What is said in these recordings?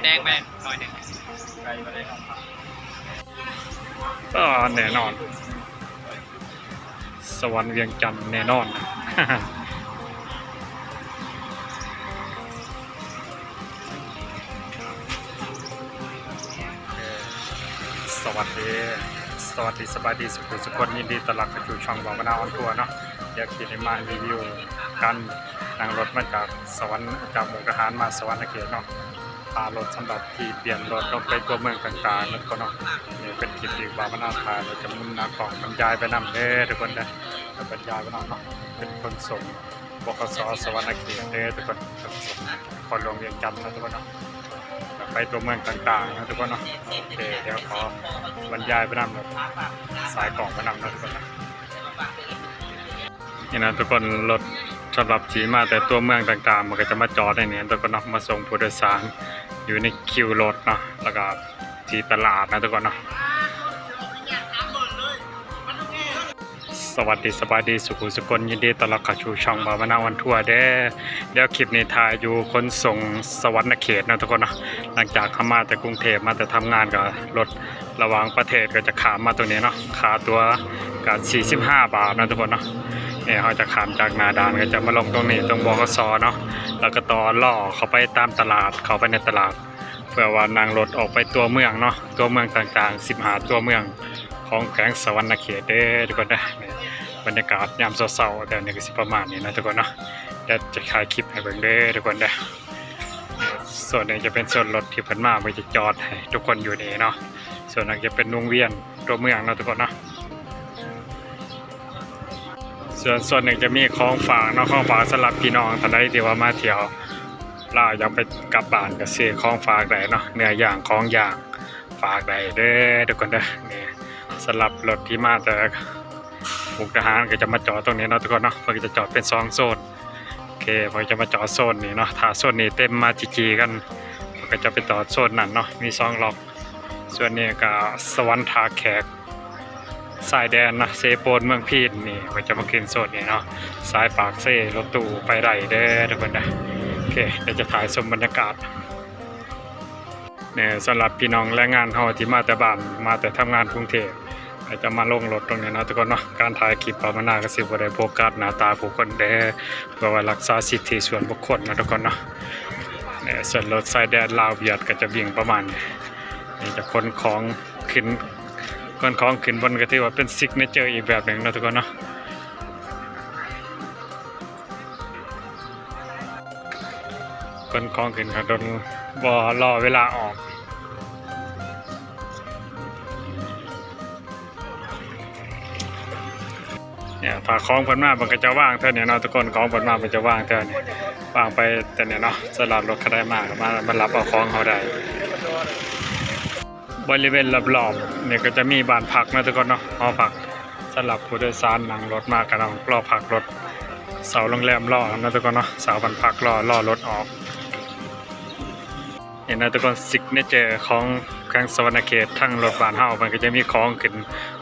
ແດງແມ່ນໜ້ອຍໜຶ່ງ. ອ່າ ແນ່ນອນ ສະຫວັນວຽງຈັນແນ່ນອນ. ສະຫວັດດີ ສະຫວັດດີ ສະບາຍດີ ສຸຂູສຸຄົນ ຍິນດີຕ້ອນຮັບເຂົ້າສູ່ຊ່ອງບ່າວມະນາວອອນທົວເນາະ. ດຽວຊິໄດ້ມາຣີວິວການນັ່ງລົດມາຈາກສະຫວັນ ຈາກມຸກດາຫານມາສະຫວັນນະເຂດເນາະ. ຄ່າລົດສຳລັບທີ່ປ່ຽນລົດລົງໄປຕົວເມືອງຕ່າງໆເນາະທຸກຄົນເນາະ. ນີ້ເປັນຄລິບທີ່ບ່າວມະນາຖ່າຍ ແລ້ວຈະໝູນໜ້າກ້ອງບັນຍາຍໄປນຳເດີທຸກຄົນເດີ ແລ້ວບັນຍາຍໄປນຳເນາະ. ເປັນຂົນສົ່ງ ບຂສ ສະຫວັນນະເຂດເດີທຸກຄົນ ຂົນສົ່ງນະຄອນຫຼວງວຽງຈັນເນາະທຸກຄົນເນາະ ແລ້ວໄປຕົວເມືອງຕ່າງໆເນາະທຸກຄົນເນາະ. ໂອເຄ ດຽວຂໍບັນຍາຍໄປນຳ ແລ້ວສາຍກ້ອງໄປນຳເນາະທຸກຄົນເນາະ. ນີ້ນະທຸກຄົນ ລົດສຳລັບທີ່ມາແຕ່ຕົວເມືອງຕ່າງໆ ມັນກໍຈະມາຈອດໃນນີ້ທຸກຄົນເນາະ ມາສົ່ງຜູ້ໂດຍສານຢູ່ໃນຄິວລົດເນາະ ແລ້ວກໍທີ່ຕະຫຼາດນະທຸກຄົນເນາະ. ສະຫວັດດີ ສະບາຍດີ ສຸຂູສຸຄົນ ຍິນດີຕ້ອນຮັບເຂົ້າສູ່ຊ່ອງບ່າວມະນາວອອນທົວເດີ. ດຽວຄລິບນີ້ຖ່າຍຢູ່ຂົນສົ່ງສະຫວັນນະເຂດເນາະທຸກຄົນເນາະ. ຫຼັງຈາກເຮົາມາແຕ່ກຸງເທບ ມາແຕ່ທຳງານ ກໍລົດ ລະຫວ່າງປະເທດກໍຈະຂ້າມມາຕົງນີ້ເນາະ ຄ່າຕົ໋ວກໍສີ່ສິບຫ້າບາດເນາະທຸກຄົນເນາະ. ນີ້ເຮົາຈະຂ້າມຈາກໜ້າດ່ານ ກໍຈະມາລົງຕົງນີ້ ຕົງ ບຂສ ເນາະ ແລ້ວກໍຕໍ່ລໍ້ເຂົ້າໄປຕາມຕະຫຼາດ ເຂົ້າໄປໃນຕະຫຼາດ ເພື່ອວ່ານັ່ງລົດອອກໄປຕົວເມືອງເນາະ ຕົວເມືອງຕ່າງໆ ສິບຫ້າຕົວເມືອງຂອງແຂວງສະຫວັນນະເຂດເດີທຸກຄົນເດີ. ນີ້ບັນຍາກາດຍາມເຊົ້າໆ ແຖວນີ້ກໍຊິປະມານນີ້ນະທຸກຄົນເນາະ. ດຽວຈະຖ່າຍຄລິບໃຫ້ເບິ່ງເດີທຸກຄົນເດີ. ໂຊນນີ້ຈະເປັນໂຊນລົດທີ່ເພິ່ນມາ ເພິ່ນຈະຈອດໃຫ້ທຸກຄົນຢູ່ນີ້ເນາະ. ໂຊນນັ້ນຈະເປັນວົງວຽນຕົວເມືອງເນາະທຸກຄົນເນາະ. ສ່ວນໂຊນນີ້ຈະມີຂອງຝາກເນາະ ຂອງຝາກສຳລັບພີ່ນ້ອງທ່ານໃດທີ່ວ່າມາທ່ຽວລາວ ຢາກໄປກັບບ້ານ ກໍຊື້ຂອງຝາກໄດ້ເນາະ ເນື້ອຢ່າງ ຂອງຢ່າງ ຝາກໄດ້ເດີທຸກຄົນເດີ. ນີ້ສຳລັບລົດທີ່ມາແຕ່ມຸກດາຫານ ກໍຈະມາຈອດຕົງນີ້ເນາະທຸກຄົນເນາະ. ເພິ່ນກໍຈະຈອດເປັນສອງໂຊນ. ໂອເຄ ເພິ່ນຈະມາຈອດໂຊນນີ້ເນາະ ຖ້າໂຊນນີ້ເຕັມມາຈີ່ໆກັນ ເພິ່ນກໍຈະໄປຈອດໂຊນນັ້ນເນາະ ມີສອງລັອກ. ສ່ວນນີ້ກໍສະຫວັນທ່າແຂກ ຊາຍແດນເນາະ ເຊໂປນ ເມືອງພີນ ນີ້ເພິ່ນຈະມາຂຶ້ນໂຊນນີ້ເນາະ ສາຍປາກເຊ ລົດຕູ້ໄປໄດ້ເດີທຸກຄົນເດີ. ໂອເຄ ດຽວຈະຖ່າຍຊົມບັນຍາກາດ. ແນ່ ສຳລັບພີ່ນ້ອງແຮງງານເຮົາທີ່ມາແຕ່ບ້ານ ມາແຕ່ທຳງານກຸງເທບ ກໍຈະມາລົງລົດຕົງນີ້ເນາະທຸກຄົນເນາະ. ການຖ່າຍຄລິບປະມານນາກໍຊິບໍ່ໄດ້ໂຟກັສໜ້າຕາຜູ້ຄົນເດີເພື່ອວ່າລັກສາສິດທິສ່ວນບຸກຄົນເນາະທຸກຄົນເນາະ. ແນ່ ສ່ວນລົດຊາຍແດນລາວຫວຽດກໍຈະວິ່ງປະມານນີ້. ນີ້ຈະຂົນຂອງຂຶ້ນ ຂົນຂອງຂຶ້ນ ມັນກໍຖືວ່າເປັນຊິກເນເຈີອີກແບບໜຶ່ງເນາະທຸກຄົນເນາະ. ຂົນຂອງຂຶ້ນຂ້າງບົນ ບໍ່ລໍເວລາອອກ. ນີ້ ຖ້າຂອງເພິ່ນມາ ເພິ່ນກໍຈະວາງແຖວນີ້ເນາະທຸກຄົນ ຂອງເພິ່ນມາ ເພິ່ນຈະວາງແຖວນີ້ ວາງໄປແຖວນີ້ເນາະ. ສຳລັບລົດຄັນໃດມາ ກໍມາ ມາຮັບເອົາຂອງເຮົາໄດ້. ບໍລິເວນລອບໆນີ້ກໍຈະມີບ້ານພັກເນາະທຸກຄົນເນາະ ຫໍພັກສຳລັບຜູ້ໂດຍສານນັ່ງລົດມາກໍຕ້ອງລໍພັກລົດ ເຊົ່າໂຮງແຮມລໍເນາະທຸກຄົນເນາະ ເຊົ່າບ້ານພັກລໍ ລໍລົດອອກ. ເຫັນເນາະທຸກຄົນ ຊິກເນເຈີຂອງແຂວງສະຫວັນນະເຂດ ທາງລົດບ້ານເຮົາ ມັນກໍຈະມີຂອງຂຶ້ນ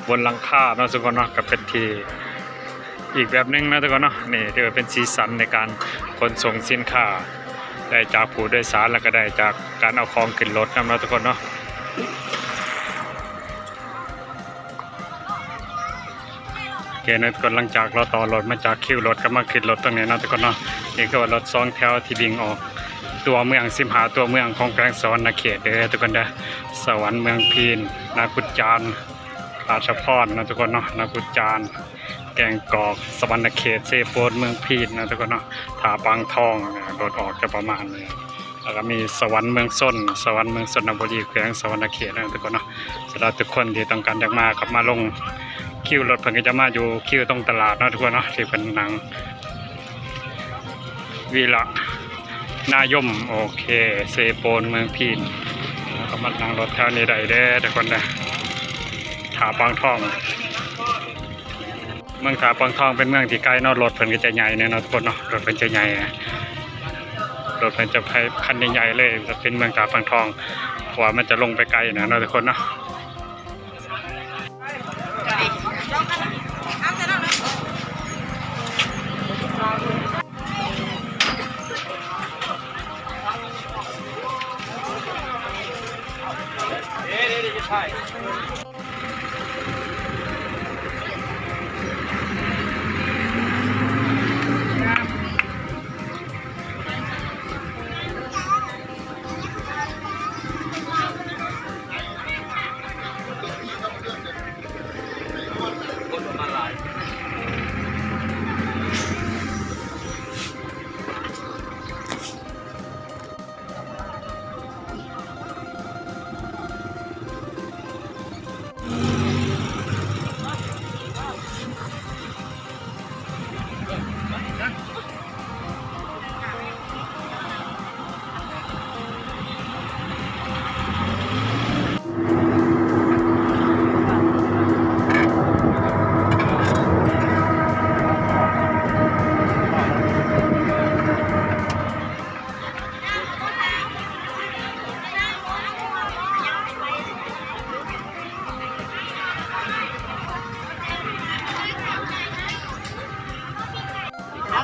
ບົນຫຼັງຄາເນາະທຸກຄົນເນາະ ກໍເປັນທີ່ ອີກແບບໜຶ່ງເນາະທຸກຄົນເນາະ. ນີ້ຖືວ່າເປັນສີສັນໃນການຂົນສົ່ງສິນຄ້າ ໄດ້ຈາກຜູ້ໂດຍສານ ແລ້ວກໍໄດ້ຈາກການເອົາຂອງຂຶ້ນລົດນຳເນາະທຸກຄົນເນາະ. ໂອເຄເນາະທຸກຄົນ ຫຼັງຈາກລໍຕໍ່ລົດມາຈາກຄິວລົດ ກໍມາຂຶ້ນລົດຕົງນີ້ເນາະທຸກຄົນເນາະ. ນີ້ຄືວ່າລົດສອງແຖວທີ່ວິ່ງອອກຕົວເມືອງ ສິບຫ້າຕົວເມືອງຂອງແຂວງສະຫວັນນະເຂດເດີທຸກຄົນເດີ. ສະຫວັນ ເມືອງພີນ ນາກຸດຈານ ລາຊະພອນເນາະທຸກຄົນເນາະ ນາກຸດຈານ ແກ້ງກອກ ສະຫວັນນະເຂດ ເຊໂປນ ເມືອງພີນເນາະທຸກຄົນເນາະ ທ່າປາງທອງ. ລົດອອກຈະປະມານນີ້ ແລ້ວກໍມີສະຫວັນ ເມືອງຊົນ ສະຫວັນ ເມືອງຊົນນະບູລີ ແຂວງສະຫວັນນະເຂດເນາະທຸກຄົນເນາະ. ສຳລັບທຸກຄົນທີ່ຕ້ອງການຢາກມາ ກໍມາລົງຄິວລົດ ເພິ່ນກໍຈະມາຢູ່ຄິວຕົງຕະຫຼາດເນາະທຸກຄົນເນາະ ທີ່ເພິ່ນນັ່ງ ວິລະນາຍົມ ໂອເຄ ເຊໂປນ ເມືອງພີນ ແລ້ວກໍມານັ່ງລົດແຖວນີ້ໄດ້ເດີທຸກຄົນເດີ. ທ່າປາງທອງ ເມືອງທ່າປາງທອງເປັນເມືອງທີ່ໄກເນາະ ລົດເພິ່ນກໍຈະໃຫຍ່ແນ່ເນາະທຸກຄົນເນາະ ລົດເພິ່ນຈະໃຫຍ່ ລົດເພິ່ນຈະໄປຄັນໃຫຍ່ໆເລີຍ ເປັນເມືອງທ່າປາງທອງ ເພາະວ່າມັນຈະລົງໄປໄກນະເນາະທຸກຄົນເນາະ. ນີ້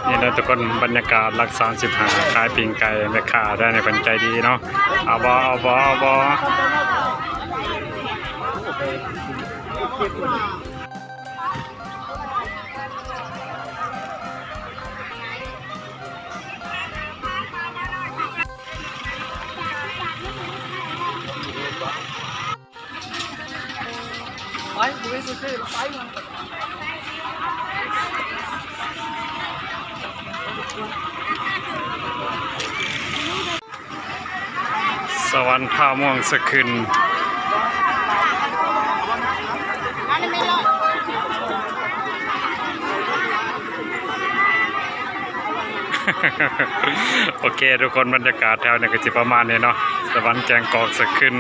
ນີ້ແຫຼະທຸກຄົນ ບັນຍາກາດຫຼັກສາມສິບຫ້າ ຂາຍປີ້ງໄກ່ ແມ່ຄ້າໄດ້ໃນເພິ່ນໃຈດີເນາະ. ເອົາບໍ່ ເອົາບໍ່ ເອົາບໍ່? ສະຫວັນພາມ່ວງສະຂຶນ ໂອເຄທຸກຄົນ ບັນຍາກາດແຖວນີ້ກໍຊິປະມານນີ້ເນາະ ສະຫວັນແກງກອກສະຂຶນ.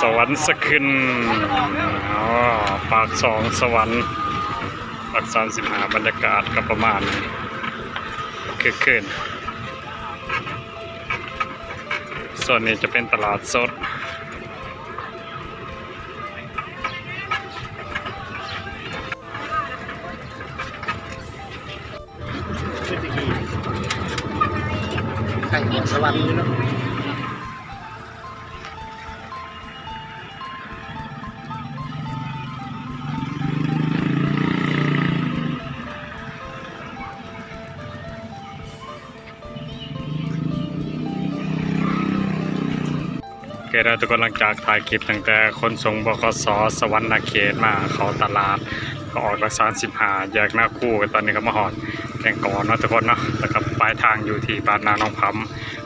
ສະຫວັນສະຂຶນ ອໍ ປາກຊ່ອງສະຫວັນ ຫຼັກສາມສິບຫ້າ ບັນຍາກາດກໍປະມານຄຶກຄື້ນ. ສ່ວນນີ້ຈະເປັນຕະຫຼາດສົດ ໄກ່ໝວກສະຫວັນເນາະ. ໂອເຄເດີທຸກຄົນ ຫຼັງຈາກຖ່າຍຄລິບຕັ້ງແຕ່ຂົນສົ່ງ ບຂສ ສະຫວັນນະເຂດ ມາເຂົ້າຕະຫຼາດ ກໍອອກຫຼັກສາມສິບຫ້າ ແຍກນາຄູ ກໍຕອນນີ້ກໍມາຮອດແກງກອກເນາະທຸກຄົນເນາະ ແລ້ວກໍປາຍທາງຢູ່ທີ່ບ້ານນາໜອງຜຳ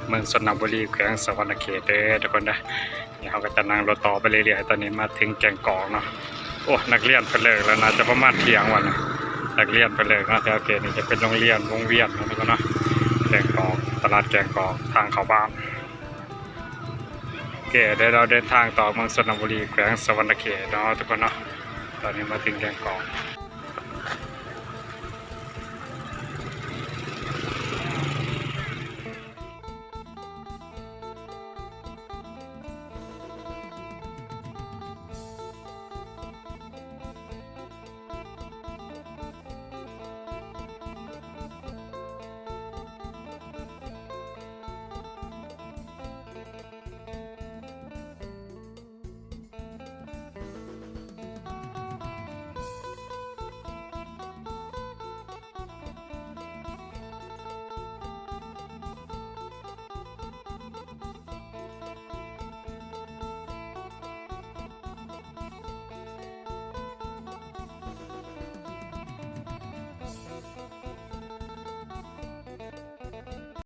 ເມືອງຊົນນະບູລີ ແຂວງສະຫວັນນະເຂດເດີທຸກຄົນເດີ. ນີ້ເຮົາກໍຈະນັ່ງລົດຕໍ່ໄປເລື້ອຍໆ ຕອນນີ້ມາເຖິງແກງກອກເນາະ. ໂອ້ ນັກຮຽນເພິ່ນເລີກແລ້ວ ໜ້າຈະປະມານທ່ຽງວ່ານະ ນັກຮຽນເພິ່ນເລີກເນາະ. ແຖວເຂດນີ້ຈະເປັນໂຮງຮຽນ ວົງວຽນເນາະທຸກຄົນເນາະ ແກງກອກ ຕະຫຼາດແກງກອກ ທາງເຂົ້າບ້ານ. ໂອເຄ ດຽວເຮົາເດີນທາງຕໍ່ເມືອງຊົນນະບູລີ ແຂວງສະຫວັນນະເຂດເນາະທຸກຄົນເນາະ. ຕອນນີ້ມາເຖິງແກງກອກ